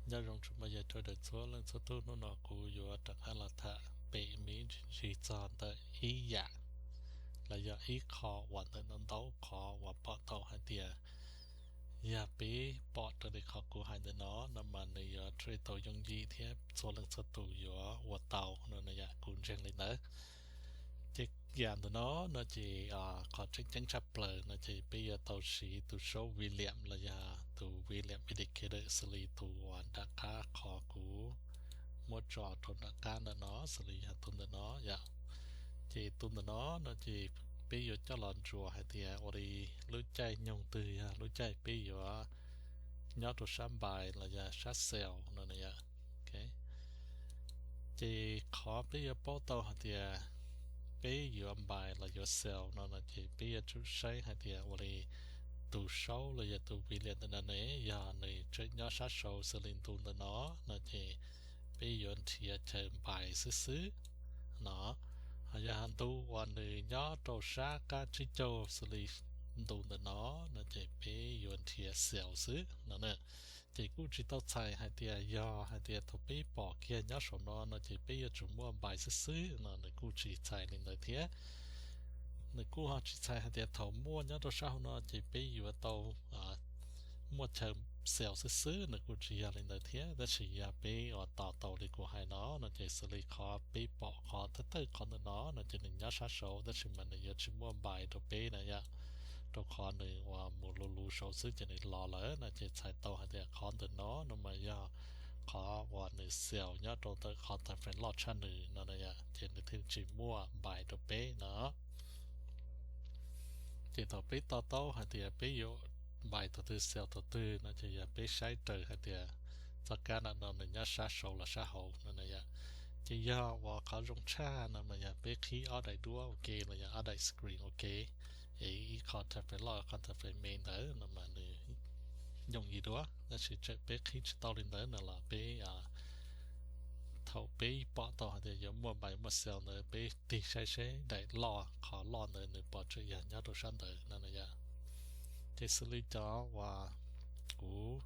Nyob zoo tsoom phooj ywg sawv daws txhua leej txhua tus, hnub no kuv yuav rov qab los tham pem me ntsis txog ntawm ib yam los yog ib qho uas ntawm no ntau qhov uas pom tau hais tias yog peb pom raws li qhov kuv hais ntawm no no mas nws yuav raws tau yooj yim thiab txhua leej txhua tus yuav ua tau no na yom, kuv ntseeg li ntawd. Ces yam ntawm no no ces qhov tseem ceeb tshaj plaws no ces peb yuav tau siv tus saub William los yog tus William Indicator xws li tus uas nram qab qhov kuv muab tso rau nram qab ntawm no xws li yog tus ntawm no yom. Ces tus ntawm no no ces peb yuav coj los ntsuas hais tias ua li lub caij nyoog twg yog lub caij peb yuav nyob rau sab buy los yog sab sell no na yom. Ces qhov peb yuav paub tau hais tias peb yuav buy los yuav sell no no ces peb yuav tsum saib hais tias ua li tus saub los yog tus William ntawm no ne yog nws tseem nyob sab saud xws li ntu ntawm no no ces peb yuav nrhiav chaw buy xwb xwb no. Ho yog ntu uas nws nyob rau sab qab tsib caug xws li ntu ntawm no no ces peb yuav nrhiav sell xwb no na. Ces kuj tsis tau txhais hais tias yog hais tias thaum peb pom kiag nyob saum no no ces peb yuav tsum muaj buy xwb xwb no, nws kuj tsis txhais li ntawd thiab. Nws kuj ho tsis txhais hais tias thaum muaj nyob rau sab hauv no ces peb yuav tau muaj chaw sell xwb xwb, nws kuj tsis yog li ntawd thiab. Tab sis yog peb uas tos tau li kuv hais no no ces xws li qhov peb pom qhov thawj thawj qhov ntawm no no ces nws nyob sab saud tab sis mas nws yuav tsis muaj buy rau peb na yom, rau qhov nws uas mus luv luv saud xwb ces nws los lawm no ces txhais tau hais tias qhov ntawm no no mas yog qhov uas nws sell nyob rau ntawm qhov time frame loj tshaj nws no na yom, ces nws thiaj tsis muaj buy rau peb no. Ces thaum peb to taub hais tias peb yuav buy thaum twg sell thaum twg no ces yog peb saib raws hais tias txoj kab ntawm no nws nyob sab saud los sab hauv no na yom. Ces yog uas qhov zoo tshaj no mas yog peb qhib ob daim duab ua ke los yog ob daim screen ua ke, es ib qho time frame loj qhov time frame me ntawd no mas nws yooj yim dua. Tab sis txawm peb qhib tsis tau li ntawd no los peb thaum peb pom tau hais tias yuav muaj buy muaj sell ntawd peb tig saib seb daim loj qhov loj ntawd nws pom tseem yog nyob rau sab ntawd no na yom. Ces xws li cov uas kuv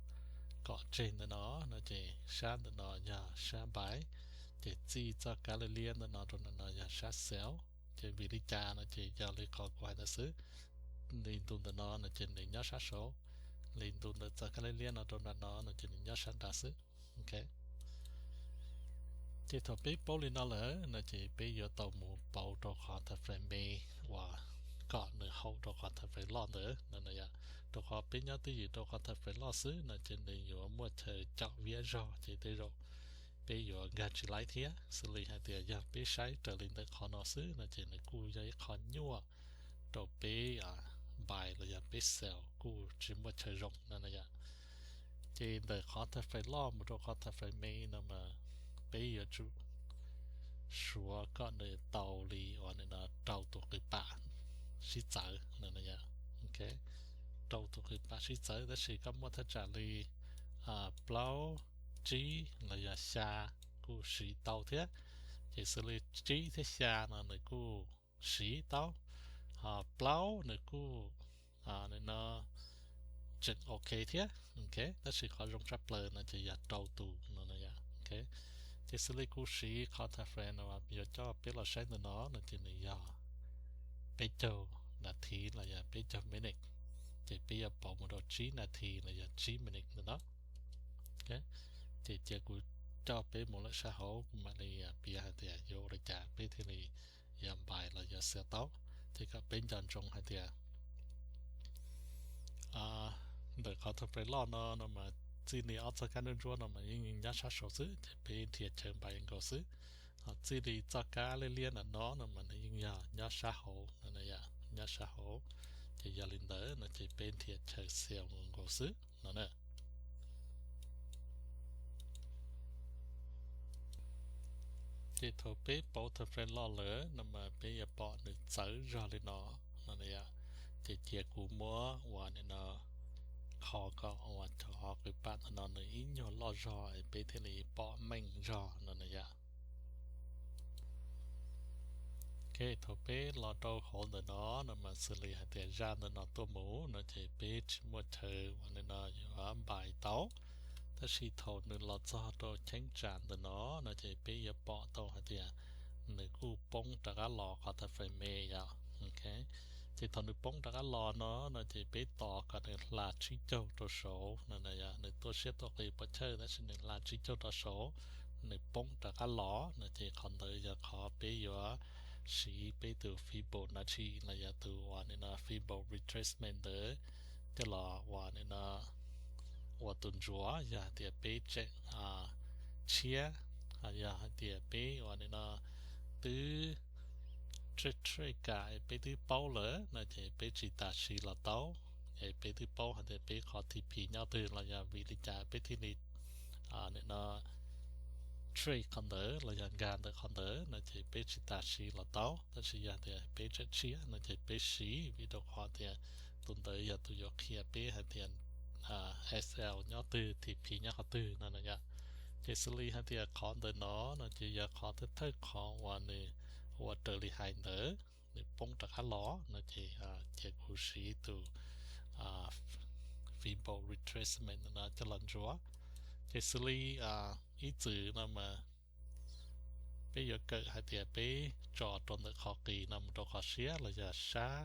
kom tseg ntawm no no ces sab ntawm no yog sab buy, ces txij txoj kab liab liab ntawm no rau ntawm no yog sab sell. Ces vim li cas no ces yog li qhov kuv hais ntawd xwb, li ntu ntawm no no ces nws nyob sab saud, li ntu ntawm txoj kab liab liab no rau nram no no ces nws nyob sab nrad xwb. Ces thaum peb paub li no lawm no ces peb yuav tau mus pauv rau qhov time frame me uas kom nws haum rau qhov time frame loj ntawd no na yom. Rau qhov peb nyob twj ywm rau qhov time frame loj xwb no ces nws yuav muaj chaw caum viab zog ces tej zaum peb yuav nkag tsis laib thiab. Xws li hais tias yog peb saib raws li ntawm qhov no xwb no ces nws kuj yog ib qho nyuaj rau peb buy los yog peb sell kuj tsis muaj chaw zoo no na yom. Ces ntawm qhov time frame loj mus rau qhov time frame me no mas peb yuav tsum suav kom nws tau li uas nws no rau tus qw pam sib txawv no na yom. Rau tus qw pam sib txawv tab sis koj muaj thaj tsam li plaub, tsib los yog xya kuj siv tau thiab. Ces xws li tsib thiab xya no nws kuj siv tau, ho plaub nws kuj no tseem ok thiab. Tab sis qhov zoo tshaj plaws no ces yog rau tus no na yom. Ces xws li kuv siv qhov time frame no yuav coj peb los saib ntawm no no ces nws yog peb caug nas this los yog peb caug minute, ces peb yuav pauv mus rau tsib nas this los yog tsib minute ntawm no. Ces cia kuv coj peb mus lawm sab hauv kuv mam li piav hais tias yuav ua li cas peb thiaj li yuav buy los yuav sell tau. Ces kom peb nco ntsoov hais tias ntawm qhov time frame loj no no mas txij li ob txoj kab ntsuab ntsuab no mas yeej nyob sab saud xwb ces peb nrhiav chaw buy nkaus xwb. Ho txij li txoj kab liab liab ntawm no no mas nws yeej yog nyob sab hauv no na yom, nyob sab hauv. Ces yog li ntawd no ces peb nrhiav chaw sell nkaus xwb no na. Ces thaum peb pauv time frame loj lawm no mas peb yuav pom nws txawv zog li no no na yom. Ces cia kuv muab uas nim no kho kom uas cov qw pam ntawm no nws ib nyuag loj zog es peb thiaj li pom meej zog no na yom. Ok, thaum peb los rau hauv ntawm no no mas xws li hais tias zaj ntawm no tuaj mus no ces peb tsis muaj chaw uas nim no yuav buy tau. Tab sis thaum nws los txog rau cheeb tsam ntawm no no ces peb yuav pom tau hais tias nws kuj poob rov qab los qhov time frame me yom. Ces thaum nws poob rov qab los no no ces peb tos kom nws hla tsib caug rau saud no, nws tuaj siab tuaj qis pov chawj tab sis nws hla tsib caug rau saud, nws poob rov qab los no ces qhov ntawd yog qhov peb yuav siv peb tus Fibonacci los yog tus uas nim no Fibo retracement ntawd coj los uas nim no ua tus ntsuas. Yog hais tias peb tseem tshiab, yog hais tias peb uas nim no twb trade trade kam peb twb paub lawm no ces peb tsis tas siv los tau. Es peb twb paub hais tias peb qhov T P nyob twg los yog vim li cas peb thiaj li nim no trade qhov ntawd los yog nkag ntawm qhov ntawd no ces peb tsis tas siv los tau. Tab sis yog tias peb tseem tshiab no ces peb siv, vim rau qhov tias tus ntawd yog tus yuav qhia peb hais tias S L nyob twg, T P nyob qhov twg no yom. Ces xws li hais tias qhov ntawm no no ces yog qhov thawj thawj qhov uas nws ua raws li hais ntawd, nws poob rov qab los no ces cia kuv siv tus Fibo retracement no coj los ntsuas. Ces xws li ib txwm no mas peb yuav kawm hais tias peb tso rau ntawm qhov qis no mus rau qhov siab los yog sab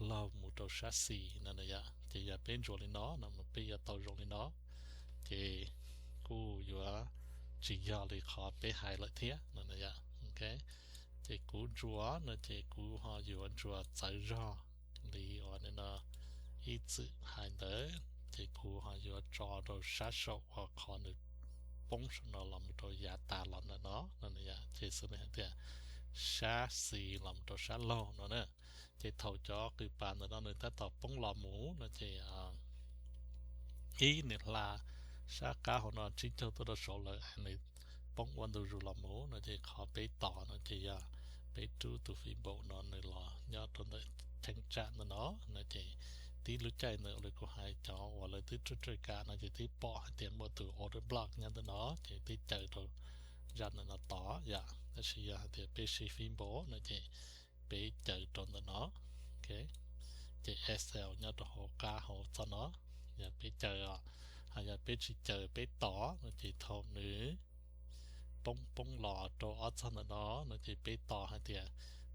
laug mus rau sab xis no yom. Ces yog peb ntsuas li no no mas peb yuav tau zoo li no, ces kuj yuav tsis yog li qhov peb hais lawm thiab no yom. Ces kuv ntsuas no ces kuv ho yuav ntsuas txawv zog li uas nim no ib txwm hais ntawd, ces kuv ho yuav tso rau sab saum uas qhov nws poob saum no los mus rau yav tas los ntawm no no yom. Ces xws li hais tias sab xis los mus rau sab laug no na. Ces thaum cov qws pas ntawm no nws tab tom poob los mus no ces ib nws hla sab qab hauv no tsib caug tuaj rau saud lawm, nws poob ua ntu zus los mus no ces qhov peb tos no ces yog peb rub tus Fibo no nws los nyob rau ntawm cheeb tsam ntawm no no ces tib lub caij ntawd li kuv hais cov uas lawv twb trade trade kam no ces twb pom hais tias muaj tus order block nyob ntawm no ces twb caw rau zaj ntawm no tod yom. Tab sis yog hais tias peb siv Fibo no ces peb caw rau ntawm no, ces S L nyob rau hauv qab hauv txoj no, yog peb caw os. Ho yog peb tsis caw peb tos no ces thaum nws poob poob los rau ob txog ntawm no no ces peb tos hais tias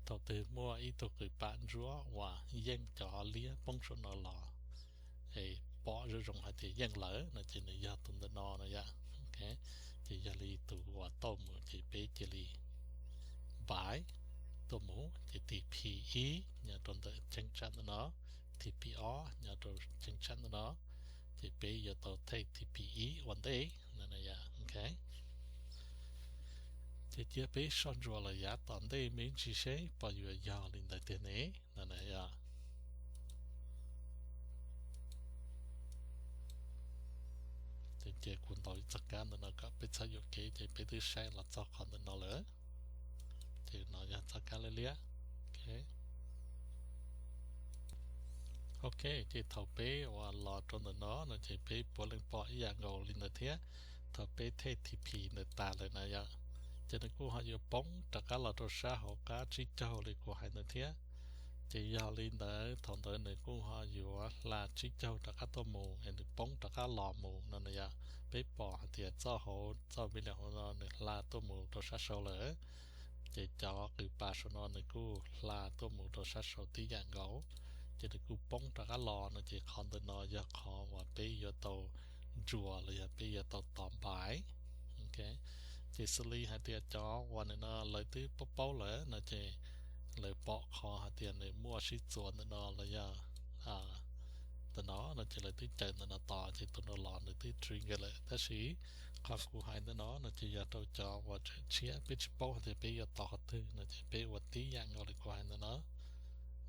thaum twg muaj ib tug qws pas ntsuab uas yeej cov liab poob saum no los es pom zoo zoo hais tias yeej lawm no ces nws yog tus ntawm no no yom. Ces yog li tus uas tauj mus ces peb cia li npais tuaj mus ces T P ib nyob rau ntawm cheeb tsam ntawm no, T P ob nyob rau cheeb tsam ntawm no, ces peb yuav tau thej T P ib ua ntej no yom. Ces cia peb soj ntsuas los yav tom ntej me ntsis seb puas yuav yog li ntawd tiag ne no yom. Ces cia kuv ntaus ib txoj kab ntawm no kom peb txhob yuam kev, ces peb twb saib los txog qhov ntawm no lawm. Ces no yog txoj kab liab liab. Ok, ces thaum peb uas los rau ntawm no no ces peb puav leej pom ib yam nkaus li ntawd thiab. Thaum peb thej T P ntawd tas lawm na yom, ces nws kuj ho yuav poob rov qab los rau sab hauv qab tsib caug li kuv hais ntawd thiab. Ces yog li ntawd thaum ntawd nws kuj ho yuav hla tsib caug rov qab tuaj mus es nws poob rov qab los mus no na yom. Peb pom hais tias txoj hauv txoj video hauv no nws hla tuaj mus rau sab saud lawm. Ces cov qws pas saum no nws kuj hla tuaj mus rau sab saud tib yam nkaus, ces nws kuj poob rov qab los no ces qhov ntawm no yog qhov uas peb yuav tau ntsuas los yog peb yuav tau tos npais. Ces xws li hais tias cov uas nim no lawv twb paub paub lawm no ces lawv pom qhov hais tias nws muaj sib txuas ntawm no los yog ntawm no no ces lawv twb caw ntawm no tos ces tus no los nws twb trigger lawm. Tab sis qhov kuv hais ntawm no no ces yog rau cov uas tseem tshiab, peb tsis paub hais tias peb yuav tos qhov twg no ces peb ua tib yam nkaus li kuv hais ntawm no,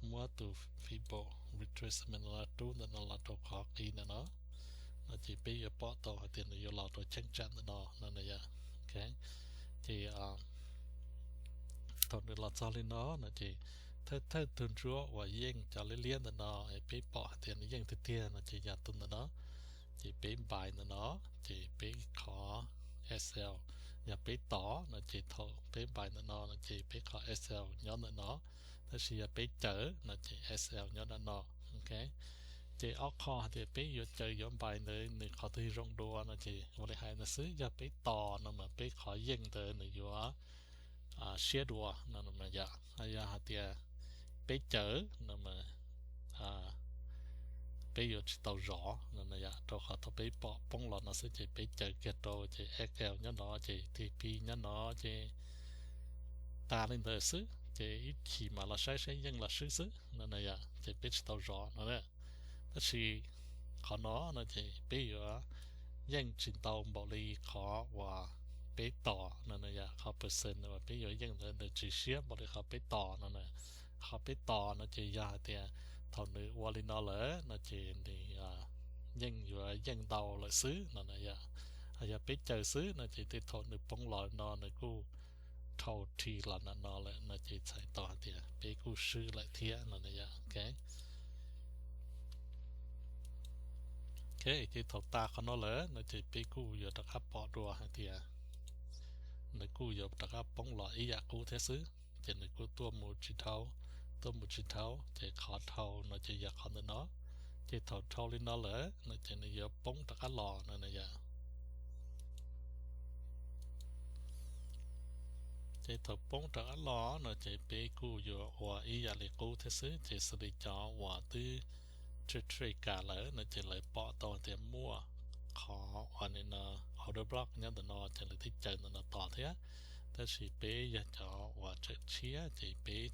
muab tus Fibo retracement no rub ntawm no los rau qhov qis ntawm no, no ces peb yuav pom tau hais tias nws yuav los rau cheeb tsam ntawm no no yom. Ces thaum nws los txog li no no ces thawj thawj tug ntsuab uas yeej cov liab liab ntawm no es peb pom hais tias nws yeej tiag tiag no ces yog tus ntawm no. Ces peb npais ntawm no, ces peb qhov S L, yog peb tos no ces thaum peb npais ntawm no no ces peb qhov S L nyob ntawm no, tab sis yog peb caw no ces S L nyob ntawm no. Ces ob qho hais tias peb yuav caw yuav npais ntawd nws qhov twg zoo dua no ces ua li hais ntawd xwb, yog peb tos no mas peb qhov yeej ntawd nws yuav siab dua no yom. Yog hais tias peb caw no mas peb yuav tsis tau zov no yom, rau qhov thaum peb pom poob los no xwb ces peb caw kiag rau ces F L nyob no ces T P nyob no ces tas li ntawd xwb ces ib chim mas los saib saib yeej los swb xwb no yom, ces peb tsis tau zov no. Tab sis qhov no no ces peb yuav yeej tsis ntau npaum li qhov uas peb tos no yom, qhov percent uas peb yuav yeej ntawd nws tsis siab npaum li qhov peb tos no. Qhov peb tos no ces yog hais tias thaum nws ua li no lawm no ces nws yeej yuav yeej ntau lawm xwb no yom. Yog peb caw xwb no ces tej thaum nws poob los no nws kuj dhau rhi los nram no lawm no ces txhais tau hais tias peb kuj swb lawm thiab no yom. Ok, ces thaum tas qhov no lawm no ces peb kuj yuav rov qab pom dua hais tias nws kuj yuav rov qab poob los ib yam qub thiab xwb, ces nws kuj tuaj mus tsis dhau, tuaj mus tsis dhau, ces qhov dhau no ces yog qhov ntawm no. Ces thaum dhau li no lawm no ces nws yuav poob rov qab los no yom. Ces thaum poob rov qab los no ces peb kuj yuav ua ib yam li qub thiab xwb, ces xws li cov uas twb trade trade kas lawm no ces lawv pom tau tias muaj qhov uas nim no order block nyob ntawm no ces lawv thiaj caw ntawm no tos thiab. Tab sis peb yog cov uas tseem tshiab ces peb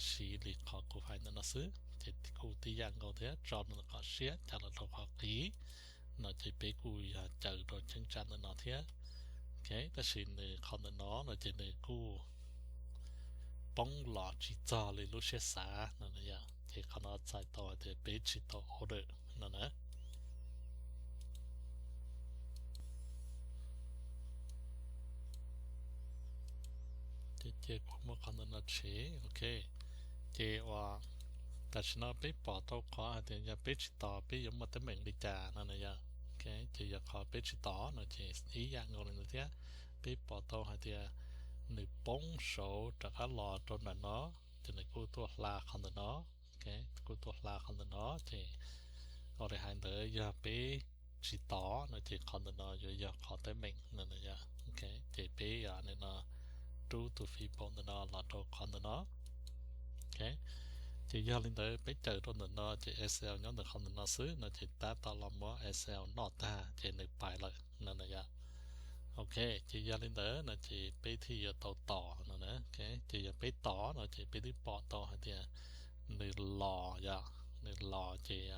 siv li qhov kuv hais ntawm no xwb, ces kuj tib yam nkaus thiab, tso ntawm qhov siab coj los rau qhov qis no ces peb kuj yog caw rau cheeb tsam ntawm no thiab. Ok, tab sis nws qhov ntawm no no ces nws kuj poob los tsis txog li lub siab xav no yom, ces qhov no txhais tau hais tias peb tsis tau order no na. Ces cia kuv muab qhov ntawm no tshem. Ok, ces uas tam sim no peb pom tau qhov hais tias yog peb tsis tos peb yuav muaj teeb meem li cas no yom. Ok, ces yog qhov peb tsis tos no ces ib yam nkaus li ntawd thiab. Peb pom tau hais tias nws poob saud rov qab los rau nram no, ces nws kuj tuaj hla qhov ntawm no. Ok, kuj tuaj hla qhov ntawm no, ces ua li hais ntawd yog peb tsis tos no ces qhov ntawm no yuav yog qhov teeb meem no yom. Ok, ces peb yog nim no rub tus feeble ntawm no los rau qhov ntawm no. Ok, ces yog li ntawd peb caw rau ntawm no ces S L nyob ntawm qhov ntawm no xwb no ces tab tom los muab S L noj tag ces nws pais lawm no yom. Ok, ces yog li ntawd no ces peb thiaj yuav tau tos no na. Ok, ces yog peb tos no ces peb twb pom tau hais tias nws los yom, nws los ces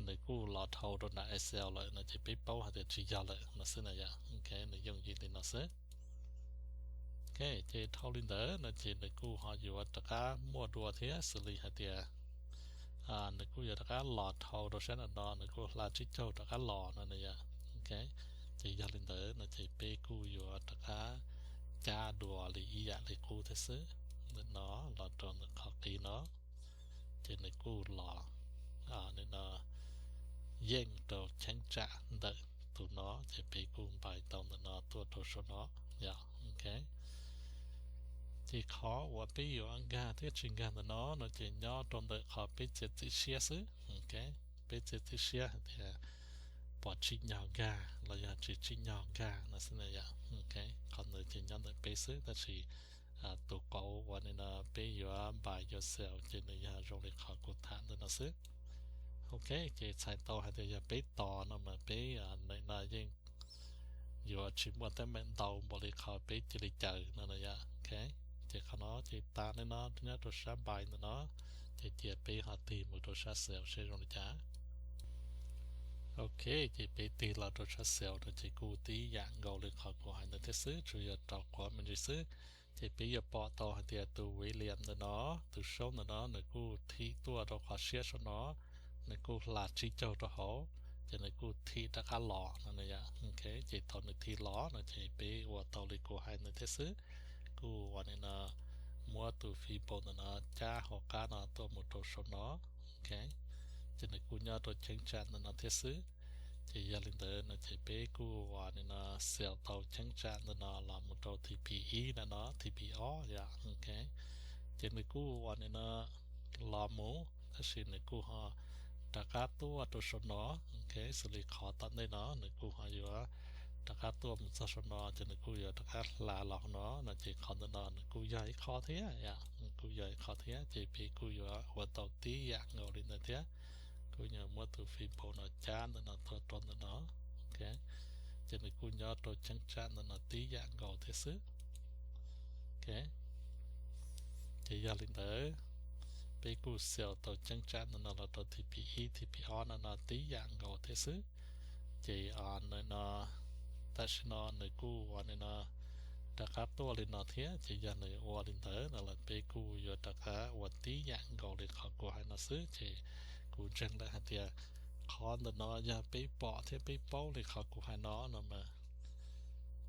nws kuj los dhau rau nram S L lawm no ces peb paub hais tias tsis yog lawm no xwb na yom. Ok, nws yooj yim li no xwb. Ok, ces dhau li ntawd no ces nws kuj ho yuav rov qab muaj dua thiab, xws li hais tias nws kuj yuav rov qab los dhau rau sab nram no, nws kuj hla tsib caug rov qab los no na yom. Ok, ces yog li ntawd no ces peb kuj yuav rov qab cab dua li ib yam li qub thiab xwb. Ntawm no los rau ntawm qhov qis no, ces nws kuj los nim no yeej rau cheeb tsam ntawm tus no, ces peb kuj npais tau ntawm no tuaj rau saum no yom. Ok, ces qhov uas peb yuav nkag thiab tsis nkag ntawm no no ces nyob rau ntawm qhov peb txiav txim siab xwb. Ok, peb txiav txim siab hais tias puas tsim nyog nkag los yog tsis tsim nyog nkag no xwb na yom. Ok, qhov ntawd ces nyob ntawm peb xwb, tab sis tus qauv uas nim no peb yuav npais yuav sell ces nws yog zoo li qhov kuv tham ntawm no xwb. Ok, ces txhais tau hais tias yog peb tos no mas peb nim no yeej yuav tsis muaj teeb meem ntau npaum li qhov peb cia li caw no na yom. Ok, ces qhov no ces tas li no nyob rau sab npais ntawm no, ces cia peb ho tig mus rau sab sell seb zoo li cas. Ok, ces peb tig los rau sab sell no ces kuj tib yam nkaus li qhov kuv hais ntawd thiab xwb, tsuas yog rau qhov me ntsis xwb. Ces peb yuav pom tau hais tias tus William ntawm no, tus saub ntawm no nws kuj thim tuaj rau qhov siab saum no, nws kuj hla tsib caug rau hauv, ces nws kuj thim rov qab los no na yom. Ok, ces thaum nws thim los no ces peb ua tau li kuv hais ntawd thiab xwb, kuj ua nim no muab tus feeble ntawm no cab hauv qab no tuaj mus rau saum no. Ok, ces nws kuj nyob rau cheeb tsam ntawm no thiab xwb. Ces yog li ntawd no ces peb kuj ua nim no sell tau cheeb tsam ntawm no los mus rau T P ib na no, T P ob yom. Ok, ces nws kuj ua nim no los mus, tab sis nws kuj ho rov qab tuaj rau saum no. Ok, xws li qhov tom ntej no nws kuj ho yuav rov qab tuaj mus txog saum no ces nws kuj yuav rov qab hla los hauv no no ces qhov ntawm no nws kuj yog ib qho thiab yom, nws kuj yog ib qho thiab ces peb kuj yuav ua tau tib yam nkaus li ntawd thiab. Kuj yuav muab tus fib npaum no cab ntawm no tuaj rau ntawm no. Ok, ces nws kuj nyob rau cheeb tsam ntawm no tib yam nkaus thiab xwb. Ok, ces yog li ntawd peb kuj xia tau cheeb tsam ntawm no los rau T P ib T P ob no no tib yam nkaus thiab xwb. Ces nim no tam sim no nws kuj ua nim no rov qab tuaj li no thiab ces yog nws ua li ntawd no los peb kuj yuav rov qab ua tib yam nkaus li qhov kuv hais no xwb ces kuv ntseeg lawm hais tias qhov ntawm no yog peb pom thiab peb paub li qhov kuv hais no no mas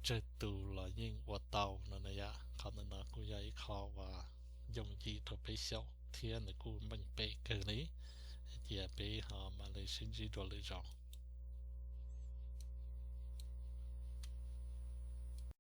tsawg tus los yeej ua tau no na yom. Qhov ntawm no kuj yog ib qho uas yooj yim rau peb xyaum thiab nws kuj meej pem kawg li. Cia peb ho mam li sib ntsib dua lwm zaus.